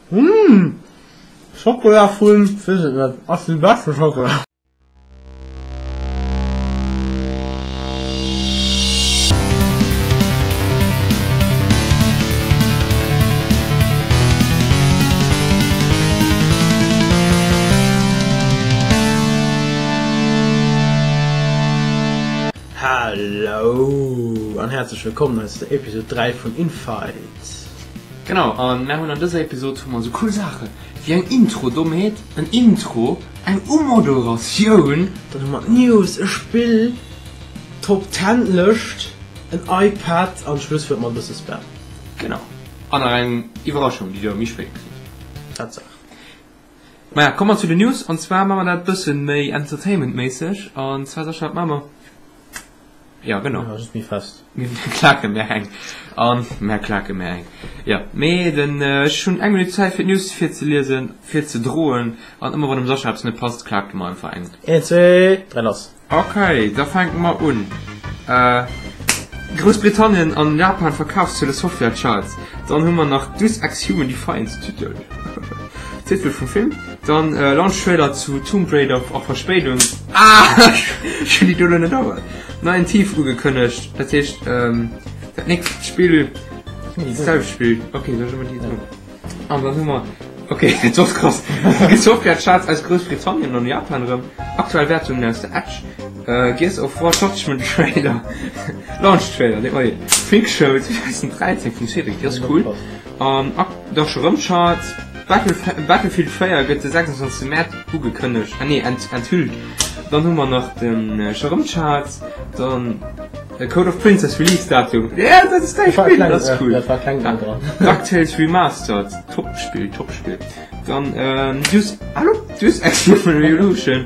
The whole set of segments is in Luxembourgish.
Mmh! Schokola vun, weess et net, ass déi beschte Schokola. Hallo an häerzlech wëllkommen hei zu der Episode 3 vun Infight. Genau, an mär hunn an dëser Episode hu mer sou cool Saachen wéi eng Intro, Dommheet, en Intro, eng Umoderatioun. Dann hu mer d'News, e Spill, Top 10 Lëscht, en iPad an Schlusswuert mat e bësse Spam. Genau, an nach eng Iwwerraschung, déi dir méi spéit kritt. Tatsaach. Maja, komme mer zu den News, an zwar maache mer dat e bësse méi entertainmentméisseg, an zwar Sascha, wat maache mer? Jo, genau. Ja, just méi fest. Mir klake mär eng an mär klake mär eng. Jo, mee den, ech hunn eng Minutt Zäit fir d'News virzeliesen, virzedroen an ëmmer wann dem Sascha eppes net passt, klaakt e mer einfach eng. Een, zwee, dräi, lass! Ok, da fänke mer un. Groussbritannien an Japan Verkafszuele Software Charts. Dann hu mer nach Deus Ex Human Defiance, Titel, Titel vum Film. Dann Launch Trailer zu Tomb Raider a Verspéidung. Ah! Ech hunn déi do lo net erwaart. Neien Thief ugekënnegt, dat heescht dat nächst Spill, Stealth Spill. Ok, soll ech emol déi soen? An dann hu mer, ok, dat ass krass, Software Charts aus Groussbritannien an Japan erëm, aktuell Wäertungen aus der Edge, Gears of War Judgment Trailer, Launch Trailer, nee oje, Freak Show 2013 vum Cédric, déi ass cool. An da scho rëm Charts. Battlefield 4 gëtt de 26 Mäerz ugekënnegt, ah nee, enthüllt. Dann hu mer nach de scho rëm Charts, dann Code of Princess Release Datum, yeah, dat ass däi Spill, dat ass cool. DuckTales Remastered, top Spill, top Spill. Dann Deus, hallo, Deus Ex Human Revolution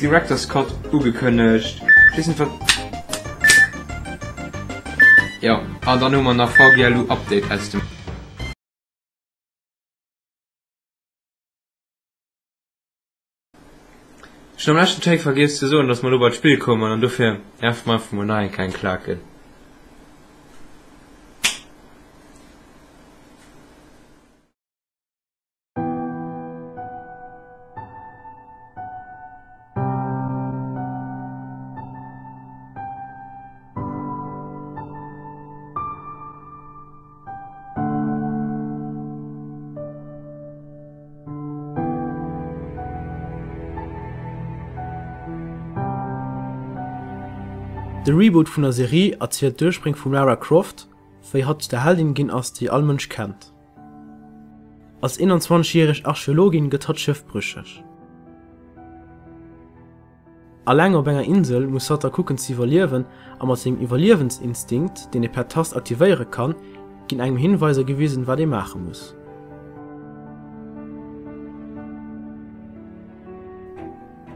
Director's Cut ugekënnegt. Ech weess net wat, jo, an dann hu mer nach VGLU Update aus dem. Ech hunn am leschten Take vergiess ze soen, dass mer elo bei d'Spill kommen an dofir däerfe mer einfach mol nach eng kleng klaken. De Reboot vun der Serie erzielt d'Urspréng vum Lara Croft, wéi hatt zu der Heldin ginn ass, déi all Mënsch kennt. Als 21 järeg Archeologin gëtt hatt schëffbrücheg. Alleng op enger Insel muss hatt da kucken ze iwwerliewen a mat sengem Iwwerliewensinstinkt, deen ee per Tast aktivéiere kann, ginn engem Hinweiser gewisen, wat ee maache muss.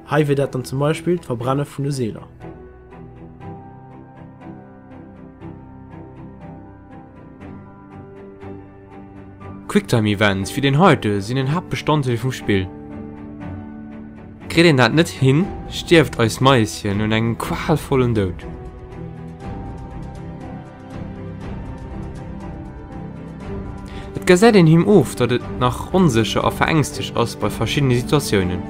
Hei wier dat dann zum Beispill d'Verbrenne vun de Seeler. Quicktime Events wéi deen heite sinn en Haaptbestanddeel vum Spill. Kritt een dat net hin, stierft eist Maischen un engem qualvollen Doud. Et gesäit een him of, datt et nach onsécher a verängstegt ass bei verschiddene Situatiounen.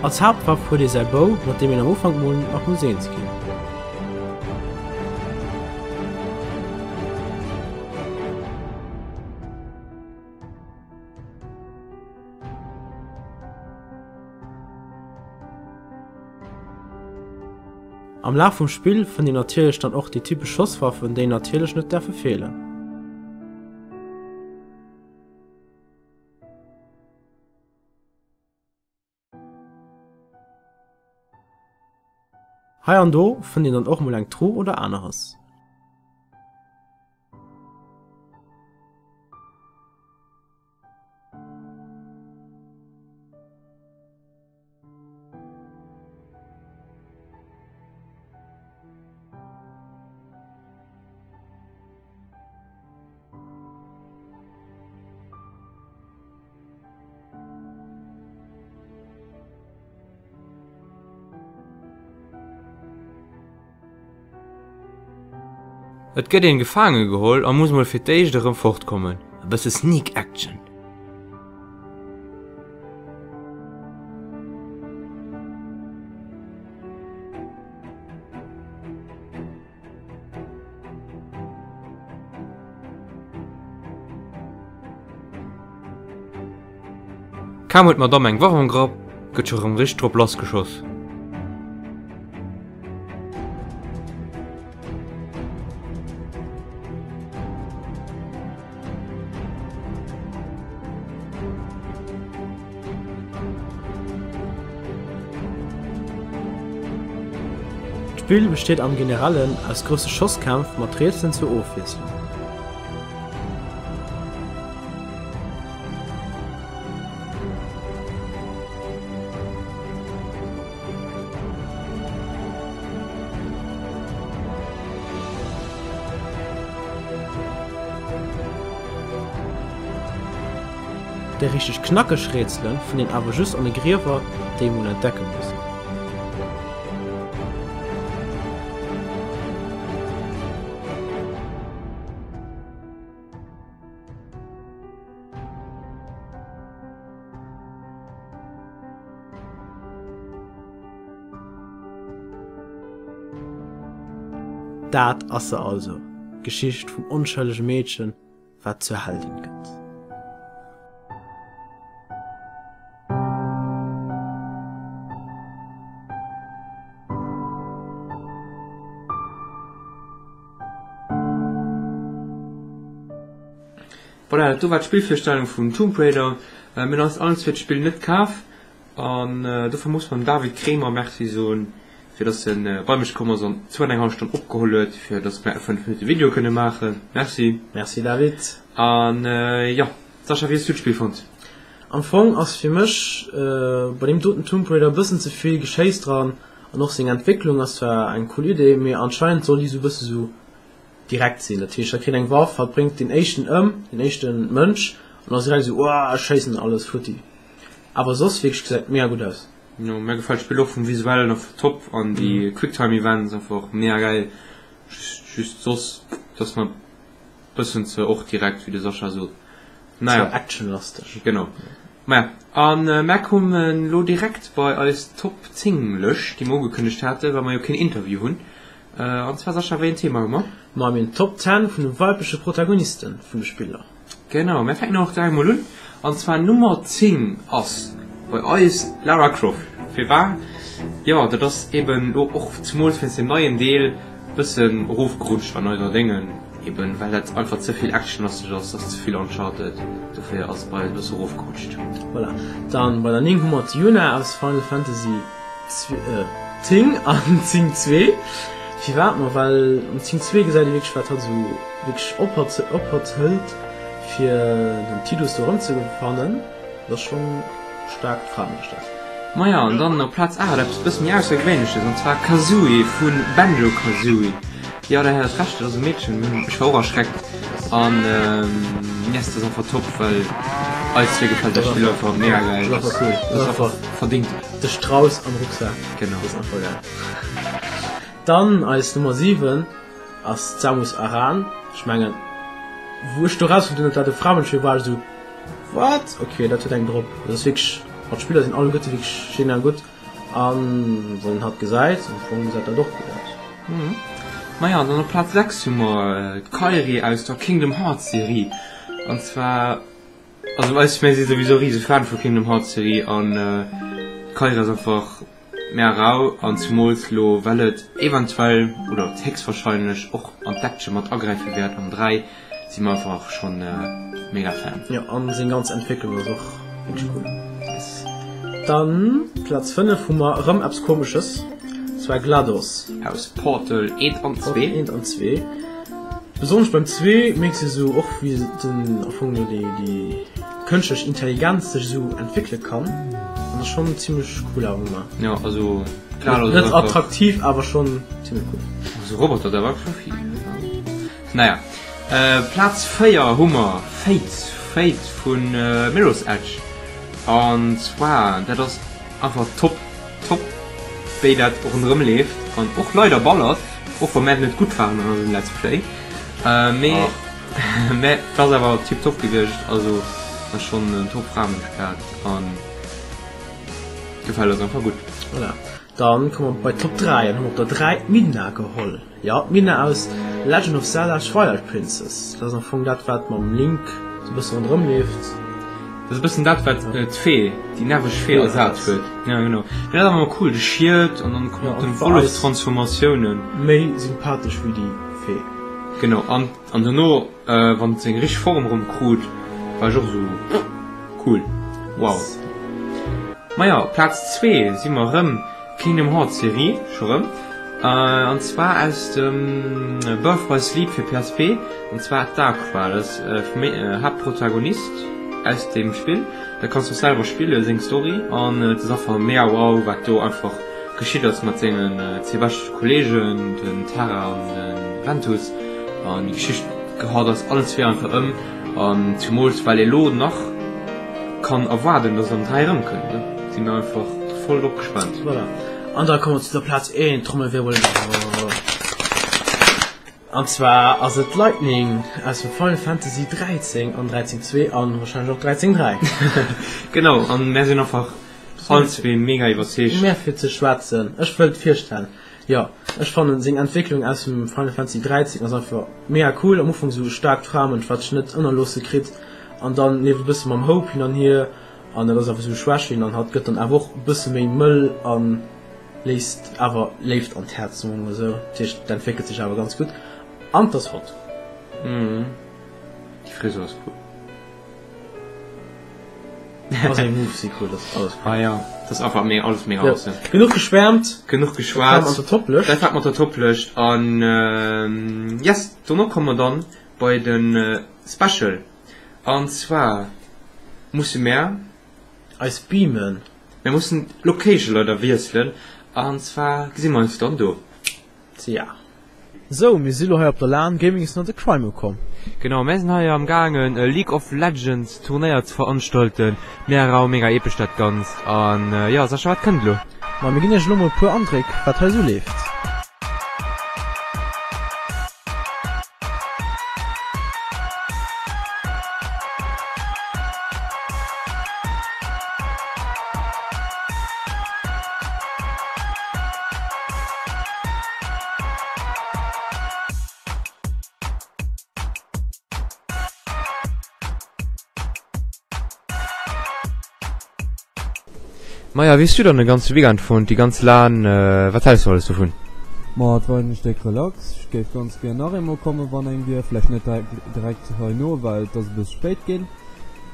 Als Haaptwaff huet ee säi Bou, mat deem een am Ufank mol nach muss eens ginn. Am Laf vum Spill fënnt een natierlech dann och déi typesch Schosswaffen, déi natierlech net däerfe feelen. Hei an do fënnt een dann och mol eng Truh oder aneres. Et gëtt een gefaange geholl a muss mol fir d'éischt erëm fortkommen. E bësse Sneak Action. Kaum huet d'Madamm eng Waff am Grapp, gëtt scho rëm richteg drop lassgeschoss. D'Spill besteet am Generellen aus grousse Schosskämpf mat Rätselen zur Ofwiesslung. Déi richteg knackeg Rätselen fënnt een awer just an de Griewer, déi ee mol entdecke muss. Dat ass se also, d'Geschicht vum onschëllege Meedchen, wat zur Heldin gëtt. Voilà, dat do war d'Spillvirstellung vum Tomb Raider. Mir hunn eis allen zwee d'Spill net kaf an dofir muss mer dem David Kremer Merci soen, fir dass en bei mech komm ass an zwou an eng hallef Stonn opgeholl huet, fir dass mer e 5 Minutte Video kënne maachen. Merci. Merci David. An jo, Sascha, wéi hues du d'Spill fonnt? Am Fong ass fir mech bei deem doten Tomb Raider e bëssen ze vill Geschéiss dran an och seng Entwécklung ass zwar eng cool Idee, mee anscheinend soll déi sou bësse sou direkt sinn. Dat heescht, hatt kritt eng Waff, hatt bréngt deen éischten ëm, deen éischte Mënsch an ass direkt esou, Uah, ech schéissen alles futti. Awer soss wierklech gesäit mega gutt aus. Jo, mär gefällt d'Spill och vum visuellen einfach top an déi Quicktime Events einfach mega geil. Just just soss dass mer bëssen ze och direkt wéi de Sascha sot. Naja. Ze actionlasteg. Genau. Maja, an mär kommen lo direkt bei eis Top 10 Lëscht déi mer ugekënnegt haten, well mer jo keen Interview hunn. An zwar Sascha, wéi en Thema hu mer? Mer hunn d'Top 10 vun de weibleche Protagonisten vun de Spiller. Genau, mär fänken och direkt mol un. An zwar Nummer 10 ass bei eis d'Lara Croft. Firwar? Jo, dat ass eben lo och zemools wéinst dem neien Deel bëssen erofgerutscht an eiser Déngen, eben well dat einfach ze vill actionlasteg ass, ass ze vill Uncharted, dofir ass et bei eis e bësse erofgerutscht. Voilà, dann bei der 9 hu mer d'Yuna aus Final Fantasy 10 an 10 zwee. Firwat? Ma well am 10 zwee gesäit ee wierklech wat hatt esou wierklech op hatt op hatt hëlt fir den Tidus do erëmzefannen. Dat ass schonn staark d'Fra mécht dat. Maja, an dann op Plaz 8 eppes bësse méi aussergewéinleches, an zwar Kazooie vu Banjo Kazooie. Jo, der hat Recht, dat ass e Meedchen. Ech war och erschreckt. An yes, dat ass einfach top, well eis zwee gefält dat Spill einfach mega geil. Dat ass einfach cool. Dat ass einfach verdingt. De Strauss am Rucksak. Genau. Dat ass einfach geil. Dann eis Nummer 7 ass d'Samus Aran. Ech mengen, wou ech do rausfonnt hunn, datt dat e Framënsch wier, war ech esou, What? Ok, dat huet eng drop. Dat ass wierklech, ma d'Spiller sinn alleguerte wierklech genial gutt. An wann een hatt gesäit, am Fong gesäit dat och gutt aus. Maja, an dann op Plaz 6 hu mer d'Kairi aus der Kingdom Hearts Serie. An zwar, also eis, mir si souwisou rise Fan vu Kingdom Hearts Serie an d'Kairi ass einfach mega rau an zumools lo well et eventuell oder héchstwahrscheinlech och an d'Action mat agräife wäert am 3. Si mer einfach schon mega Fan. Jo an seng ganz Entwécklung ass och wierklech cool. Yes. Dann Platz 5 hu mer erëm eppes komesches, zwar GLaDOS. Aus Portal 1 an 2. Portal 1 an 2. Besonnesch beim 2 mierks de sou och wéi den am Fong déi déi kënschtlech Intelligenz sech esou entwéckele kann an ass schonn zimmlech cool awer gemaach. Jo also GLaDOS ass Net attraktiv awer schonn zimmlech cool. Also Roboter dat war scho vill. Naja, Plaz 4 hu mer Fate, Fate vu Mirror's Edge. An zwar, dat ass einfach top, top wéi dat ronderëm leeft an och leider ballert, och wa mär net gutt waren an eisem Let's Play. Mee mä et ass awer tiptop gewiescht, also ass schonn en top Framensch gehat an gefält eis einfach gutt. Voilà, dann komme mer bei d'Top 3 an hunn op der 3 d'Midna geholl. Jo, d'Midna aus Legend of Zelda Twilight Princess. Dat ass am Fong dat wat mam Link sou e bësse ronderëm leeft. Dat ass e bëssen dat wat d'Fee, déi nerveg Fee ersat huet. Ja genau. Mee dat ass awer emol cool, de Schiet an dann kommen och den Wollefstransformatiounen. Méi sympathesch wéi déi Fee. Genau, an an dono wann et seng richteg Form erëm krut, war ech och esou cool, wow. Maja, op Plaz zwee si mer erëm Kingdom Hearts Serie, scho rëm, an zwar aus dem Birth by Sleep fir PSP, an zwar d'Aqua, dat ass vum Haaptprotagonist aus deem Spill, dat kanns du och selwer spillen, seng Story, an et ass einfach mega wow wat do einfach geschitt ass mat sengen zwee beschte Kollegen, den Terra an de Ventus, an déi Geschicht gehaut eis allen zwee einfach ëm, an zumools well ee lo nach kann erwaarden, dass et am 3 erëmkënnt, ne, si mir einfach voll drop gespaant. Voilà, an da komme mer zu der Plaz 1, Trommelwirbel, an zwar ass et Lightning aus dem Final Fantasy 13 an 13 2 an wahrscheinlech och 13 3. Genau, an mär sinn einfach Allen zwee mega iwwerzeegt. Mä fir ze schwätzen, ech wëllt virstellen, jo, ech fannen seng Entwécklung aus dem Final Fantasy 13 ass einfach mega cool. Am Ufank sou staarkt Framensch wat sech net ënnerloosse kritt an dann leeft e bësse mam Hope hin an hier an dat ass awer sou Schwäch hin an hatt gëtt dann awer och e bësse méi mëll an léisst awer Léift an d'Häerz, soe mer mol esou. Dat heescht et entwéckelt sech awer ganz gutt an 't ass hot. Déi Frisur ass cool. Ass eng Move si cool, das alles cool. Ah ja, das einfach mega, alles mega ja. awesome. Genug geschwärmt. Genug geschwärmt. Mat der Toplëscht. Dat war mat der Toplëscht an ähm, yes, dono komme mer dann bei den äh, Special. An zwar musse mär eis beamen. Mir mussen d'Location leider wiesselen an zwar gesi mer eis dann do. Tja. Sou, mir si lo hei op der Lan, Gaming is not a crime ukomm. Genau, mär sinn hei am gaangen e League of Legends Turnéier ze veranstalten. Mega mega epesch dat ganzt an jo Sascha wat kënnt elo? Ma mir ginn iech elo mol e puer Andréck wat hei sou leeft. Maja, wéi hues du dann de ganze Weekend fonnt, déi ganz LAN, wat häls du alles dovun? Ma et war eigentlech déck relax. Ech géif ganz gär nach eemol kommen, wann eng wier. Vläicht net direkt hei no, well et ass e bësse spéit ginn.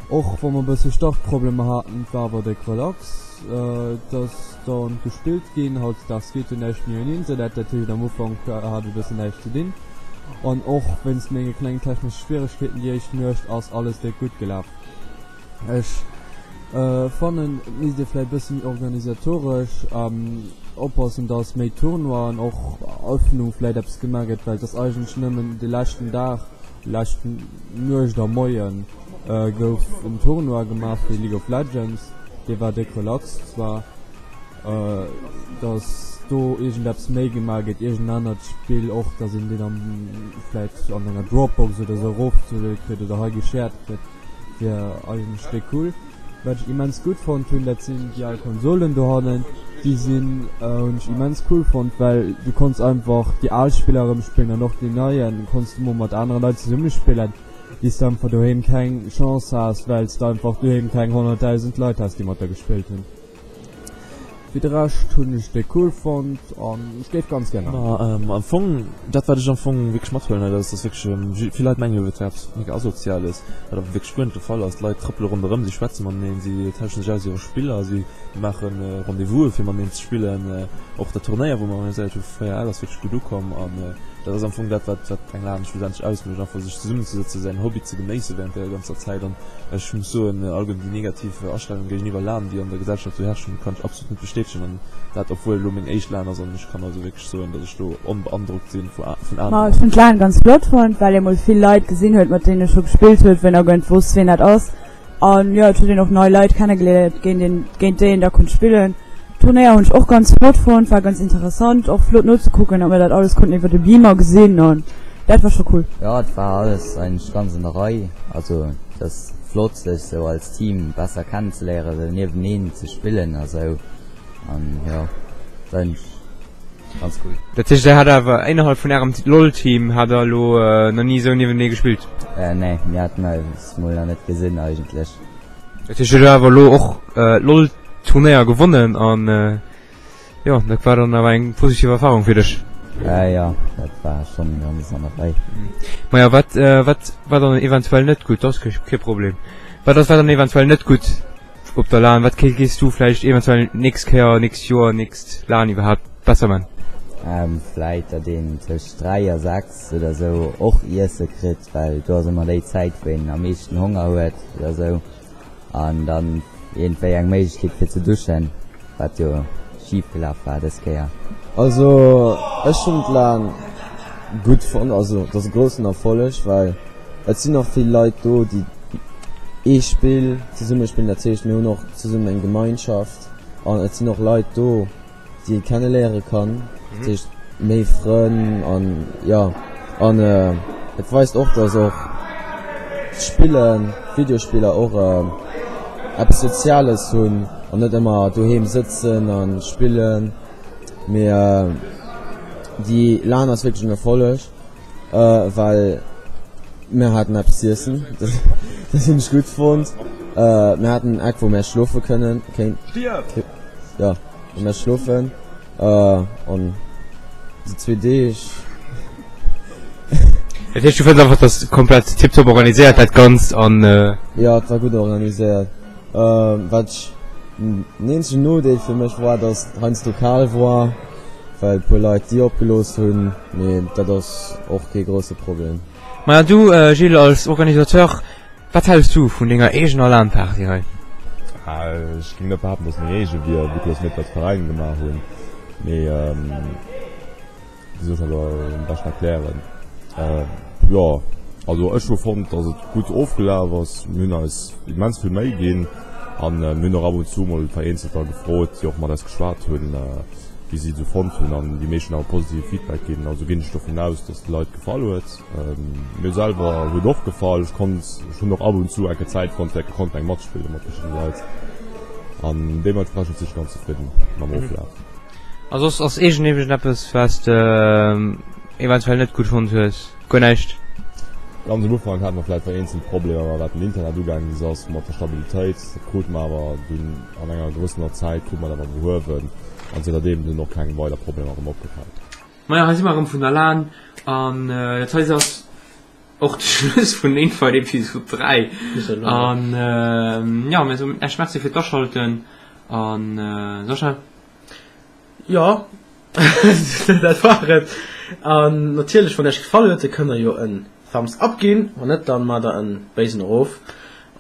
Och wa mer e bësse Startproblemer haten, et war awer déck relax. Et ass Dauernd gespillt ginn. Hautdesdaags geet jo näischt méi ouni Internet, dat heescht am Ufank hat e bëssen näischt ze dinn. An och wéinst menge klengen technesche Schwieregkeeten déi éischt Nuecht ass alles déck gutt gelaf. Ech fannen et misst ee vläit bësse méi organisatoresch oppassen, dass méi Tournoien, och Öffnung vläit eppes gemaach gëtt, well et ass eigentlech nëmmen de leschten Dag, lescht Nuecht a Moien, gouf en Tournoi gemaach fir League of Legends, dee war déck relax zwar, dass do iergendeppes méi gemaach gëtt, iergend anert Spill och, dass een deen dann vläit an enger Dropbox oder sou erofzeluede kritt oder hei geshared kritt, wier eigentlech déck cool. Wat ech immens gutt fonnt hunn, dat sinn déi al Konsolen dohannen, déi sinn, hunn ech immens cool fonnt, well du konns einfach déi al Spiller erëm spillen an och déi neien konns du mol mat anere Leit zesumme spillen. déi s de einfach doheem keng Chance has, well s de einfach doheem keng 100.000 Leit has, déi mat der gespillt hunn. Fir de Rescht hunn ech déi cool fonnt an ech géif ganz gär nach. Ma am Fong, dat wat ech am Fong wierklech mathuelen hei, dat ass, dass wierklech vill Leit mengen jo, et wär eppes mega Asoziales, wat awer wierklech guer net de Fall ass. D'Leit trëppele ronderëm, si schwätze mateneen, si tauschen sech aus iwwer Spiller, si maache Rendez-vouse fir mateneen ze spillen. Och dat Turnéier, wou mer organiséiert hu fréier, ass wierklech gutt ukomm an dat ass am Fong dat, wat wat eng LAN schlussendlech ausmécht, einfach sech zesummenzesëtzen, säin Hobby ze genéisse während der ganzer Zäit. An ech muss soen, allgemeng déi negativ Astellung géigeniwwer LAN, déi an der Gesellschaft esou herrschen, kann ech absolut net bestätegen. An dat obwuel elo meng éischt LAN ass an ech kann also wierklech soen, datt ech do onbeandrockt si vu Ma aneren. ech hunn d'LAN ganz flott fonnt, well ee mol vill Leit gesinn huet, mat deenen ee scho gespillt huet, wou een aguent wosst, ween dat ass. An jo, et huet een och nei Leit kennegeléiert, géint een, géint déi een da konnt spillen. D'Turnéier hunn ech och ganz flott fonnt, war ganz interessant, och flott nozekucken, datt mir dat alles konnten iwwer de Beamer gesinn. An. Dat war scho cool. Jo, et war alles eigentlech ganz an der Rei. Also et ass flott sech sou als Team besser kennenzeléieren, sou nieweneen ze spillen a sou an jo, et ass eigentlech ganz cool. Dat heescht der hat awer innerhalb vun ärem LOL-Team hat der elo nach ni esou niewenee gespillt? Nee, mir haten eis mol nach net gesinn eigentlech. Dat heescht dir hutt awer elo och LOL-Turnéier gewonnen an Jo, dat war dann awer eng positiv Erfahrung fir dech. Äh, jo, dat war schonn ganz an der Rei. Maja, wat, wat war dann eventuell net gutt? Dat ass kee Problem. Wat ass, war dann eventuell net gutt op der LAN? Wat kéints du vläicht eventuell nächst Kéier, nächst Joer, nächst LAN iwwerhaapt besser man? Ähm, vläit datt een tëscht 3 a 6 oder sou och Iesse kritt, well do ass ëmmer déi Zäit wou een am meeschten Honger huet oder sou. An dann iergendwéi eng Méiglechkeet fir ze duschen, wat jo schif gelaf war dës Kéier. Also ech hunn d'LAN gutt fonnt, also et ass e groussen Erfolleg, well et sinn och vill Leit do déi ee Spill zesumme spillen, dat heescht mir hunn och zesummen eng Gemeinschaft an et sinn och Leit do déi ee kenne léiere kann, dat heescht méi Frënn an jo an et weist och, dass och d'Spillen, d'Videospiller och eppes Soziales hunn an net ëmmer doheem sëtzen a spillen, mee déi LAN ass wierklech en Erfolleg, well mir haten eppes z'iessen, dat hunn ech gutt fonnt, mir haten en Eck wou mär schlofe kënnen, kéint, jo. An ech schlofen an déi zwee Deeg. Dat heescht du fënns einfach dass komplett tiptop organiséiert dat ganzt an. Jo et war gutt organiséiert. Wat ech den eenzegen Nodeel fir mech war dass et heiansdo kal war well e puer Leit d'Dier opgelooss hunn, mee dat ass och kee grousse Problem. Maja du Gilles als Organisateur, Wat häls du vun denger eegener LAN-Party hei? Ech géing net behaapten, dass et meng eege wier, vu dass mir et als Veräin gemaach hunn. Mee wéi soll ech dat elo am beschten erklären? Jo, also ech hu fonnt, dass et gutt ofgelaf ass. Mir hunn eis immens vill Méi ginn an mir hunn och ab und zu mol Vereenzelter gefrot, déi och mat eis geschwat hunn, wéi si et esou fonnt hunn. An déi meescht hunn awer positive Feedback ginn. Also ginn ech dovun aus, dass de Leit gefall huet. Mir selwer huet och gefall. Ech konnt, ech hunn och ab und zu enke Zäit fonnt, fir konnt eng matspille mat verschiddene Leit an deementsprechend sinn ech ganz zefridden mam Oflaf. A soss ass iergendewegen eppes wat s de eventuell net gutt fonnt hues? Guer näischt? Ganz am Ufank hate mer vläit vereenzelt Problemer wat den Internet ugaangen ass mat der Stabilitéit. Dat krute mer awer dunn an enger gewëssener Zäit krute mer dat awer behuewen an zënterdeem sinn och keng weider Problemer erëm opgefall. Majo, hei si mer erëm vun der LAN an dat hei ass och de Schluss vun Infight Episode 3. An jo, mir soen Iech Merci fir d'Aschalten an Sascha? Jo, dat war et. An natierlech, wann Iech gefall huet, da kënnt der jo en Thumbs up ginn, wann net, dann maacht der en béisen erof.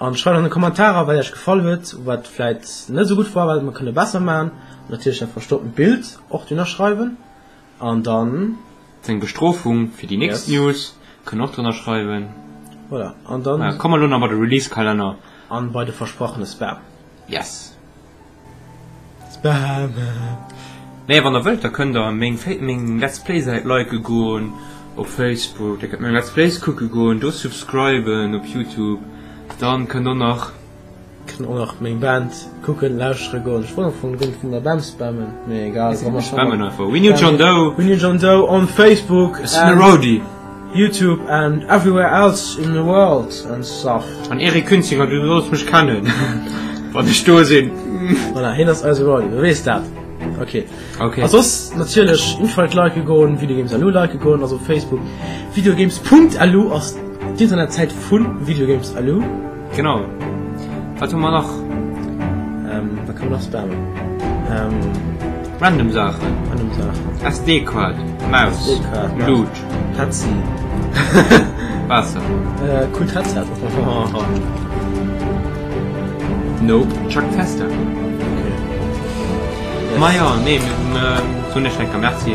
An schreift an de Kommentarer, wat Iech gefall huet, wat vläit net esou gutt war, wat mer kënne besser maachen. Natierlech dat verstoppent Bild och drënner schreiwen. An dann. Seng Bestrofung fir déi nächst News kënn och drënner schreiwen. Voilà, an dann. Komme mer elo nach bei de Release-Kalenner. An bei de versprochene Spam. Yes. Spam. Nee, wann der wëllt, da kënnt der meng meng Let's Play Säit like goen op Facebook, der kënnt meng Let's Plays kucke goen, do subscriben op YouTube, dann kënnt och nach. Kënnt och nach meng Band kucken, lauschtere goen. Ech wollt am Fong guer net vun der Band spammen, mee egal. Spammen einfach. We New John Doe. We New John Doe on Facebook and Roadie. YouTube and everywhere else in the world and stuff. An Eric Künzinger, du solls mech kennen, wann ech do sinn. Voilà, hien ass eise Roadie, du weess dat. Okay. Okay. A soss natierlech Infight like goen, Videogames.lu like goen, also Facebook. Videogames.lu ass d'Internetsäit vu Videogames.lu. Genau. Wat hu mer nach? Ähm, wat kann man nach spammen? Ähm, Random Saachen. Random Saachen. SD-Card, Maus, SD-Card, Maus. Loot, Petzi. Waasser. Äh, coolt Headset. Nope, Chuck Tester. Okay. Ma ja, nee, mir soen iech eng Kéier Merci.